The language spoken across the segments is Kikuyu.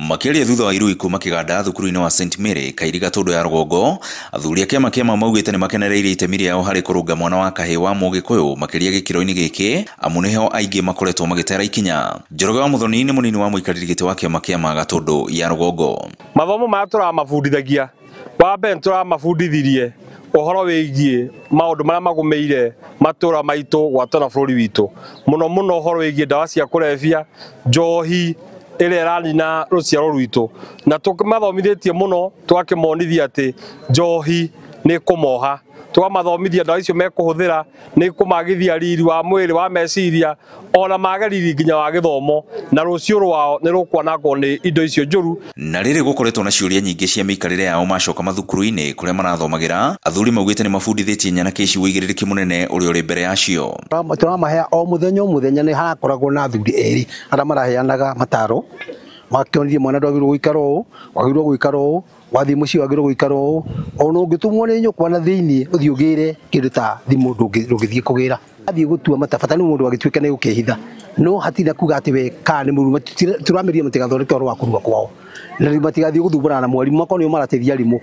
Makĩaria thutha wa irui kuma kĩganda thukuru-inĩ wa St Mary Kairiga Gatũndũ ya rũgongo, athuri a kĩama kĩa maugĩte nĩ makenereire itemi rĩao harĩ kũrũnga mwana wa kahĩĩ wa Mũgĩkũyũ makĩria gĩkĩro-inĩ gĩkĩ amu nĩho aingĩ makoretwo magĩtera ikinya. Njoroge wa Mũthoni nĩ mũnini wa mũikarĩri gĩtĩ wa kĩama kĩa Gatũndũ ya rũgongo. Mathomo maya tũramabundithagia, wa mbere tũramabundithirie ũhoro wĩgiĩ maũndũ marĩa magũmĩire matũra maitũ gwata na bũrũri witũ, mũno mũno ũhoro wĩgiĩ ndawa cia kũrebia, njohi ĩrĩa ĩranina rũciaro rwitũ, na tũmathomithĩtie mũno tũgakĩmonithia atĩ njohi nĩ kũmoha, tũkamathomithia ndawa icio mekũhũthĩra nĩ kũmagithia riri wa mwĩrĩ wa meciria ona mage riri nginya wa gĩthomo, na rũciũ rwao nĩ rũkwanangwo nĩ indo icio njũru. Na rĩrĩ gũkoretwo na ciũria nyingĩ cia mĩikarĩre yao macoka mathukuru-inĩ kũrĩa marathomagĩra, athuri maugĩte nĩ mabundithĩtie nyanake ici ũigĩrĩrĩki mũnene ũrĩa ũrĩ mbere yacio. Tũramahea o mũthenya o mũthenya, nĩ harakoragwo na athuri erĩ arĩa maraheanaga mataro makĩonithia mwana ndwagĩrĩirwo gũikara ũũ, wagĩrĩirwo gũikara ũũ, wathiĩ mũciĩ wagĩrĩirwo gũikara ũũ, ona ũngĩtũmwo nĩ nyũkwa na thĩiniĩ ũthiĩ ũgĩre kĩndũ ta thimũ ndũngĩthiĩ kũgĩra. Athiĩ gũtua mata bata nĩ mũndũ agĩtuĩka nĩ gũkĩhitha, no hatirĩ kuga atĩ we kana nĩ mũru, tũrameria matigathondeke ũhoro wa kũrua kwao na matigathiĩ gũthumbũrana na mwarimũ, makorwo nĩo marateithia arimũ.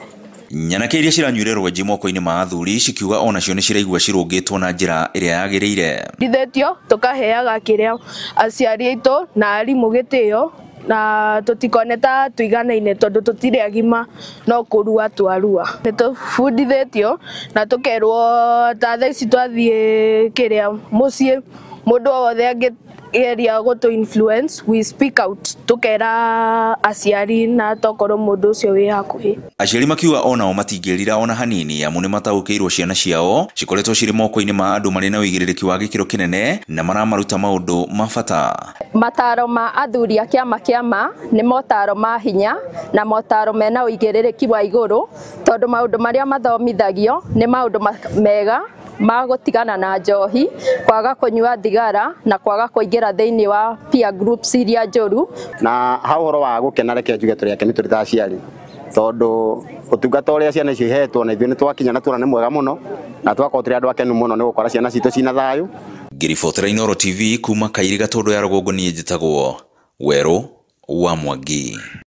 Nyanake iria ciranyuire rwenji moko-inĩ ma athuri cikiuga onacio nĩ ciraigua cirũngĩtwo na njĩra ĩrĩa yagĩrĩire. Ndithĩtio tũkaheaga kĩrĩa aciari aitũ na arimũ gĩtĩo, na tũtikone ta tũiganaine tondũ tũtirĩ agima no kũrua twarua. Nĩ tũbundithĩtio na tũkerwo ta thaa ici twathiĩ kĩrĩa mũciĩ mũndũ o wothe angĩgeria gũtũ influence we speak out, tũkera aciari na tokorwo mũndũ ũcio wĩ hakuhĩ. Aciari makiuga onao matingĩrira ona hanini amu nĩ mataũkĩirwo ciana ciao cikoretwo cirĩ moko-inĩ ma andũ marĩ na ũigĩrĩrĩki wa gĩkĩro kĩnene na maramaruta maũndũ ma bata. Mataro ma athuri a kĩama kĩama nĩ motaro ma hinya na motaro mena ũigĩrĩrĩki wa igũrũ, tondũ maũndũ marĩa mathomithagio nĩ maũndũ mega ma gũtigana na njohi, kwaga kũnyua thigara na kwaga kũingĩra thĩinĩ wa peer groups iria njũru. Na ha ũhoro wa gũkena, reke njuge tũrĩ akenu tũrĩ ta aciari, tondũ ũtungata ũrĩa ciana icio ihetwo na ithuĩ nĩ twakinya na tuona nĩ mwega mũno, na twakorwo tũrĩ andũ akenu mũno nĩ gũkora ciana citũ cina thayũ. Ngĩribotera Inooro TV kuma Kairiga Gatũndũ ya rũgongo, niĩ njĩtagwo Werũ wa Mwangi.